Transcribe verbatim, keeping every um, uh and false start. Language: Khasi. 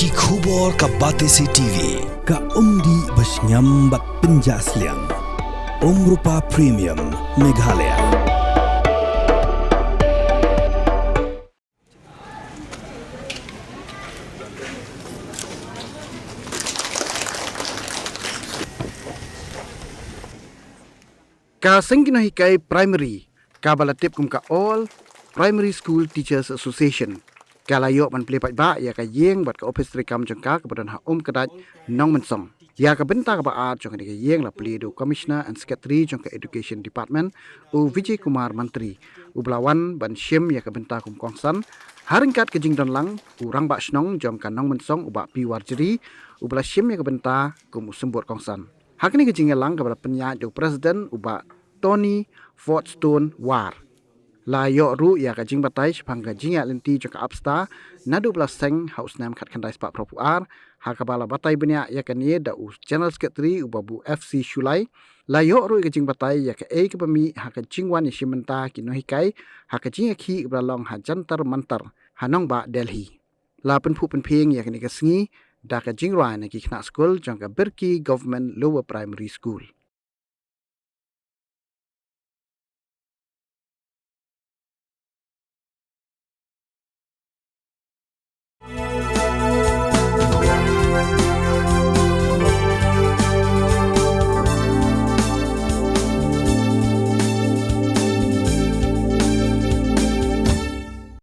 Ki khubor ka Batesi T V, ka umdih ba shngiam bad pynjah sliang. Umrupa Premium, Meghalaya. Ka seng ki nonghikai primary, kaba la tip kum ka All Primary School Teachers Association, ka la ïoh ban plie paidbah ïa ka ïing bad ka ophis treikam jong ka kaba don ha Umkdait, Nongmynsong. Ïa ka bynta kaba ar jong kane ka ïing la plie da u Commissioner and Secretary jong ka Education Department, u Vijay Kumar Mantri, uba la wan ban shim ïa ka bynta kum kongsan. Ha ryngkat ka jingdon lang u Rangbah Shnong jong ka Nongmynsong, u Bah P Warjri, uba la shim ïa ka bynta kum u symbud kongsan. Ha kane ka jingïalang kaba la pynïaid da u President, u Bah Tony Fordstone War, la ïoh ruh ïa ka jingbatai shaphang ka jingïaid lynti jong ka APSTA naduh ba la seng ha u snem khatkhyndai spah phra phew ar, ha kaba la batai bniah ïa kane da u General Secretary, u Bah F C Shullai. La ïoh ruh ïa ka jingbatai ïa kaei kaba mih ha ka jingwan ïashim bynta ki nonghikai ha ka jingïakhih kaba la long ha Jantar Mantar, ha nongbah Delhi. La pynphuh pynphieng ïa kane ka sngi da ka jingrwai na ki khynnah skul jong ka Birki Government Lower Primary School.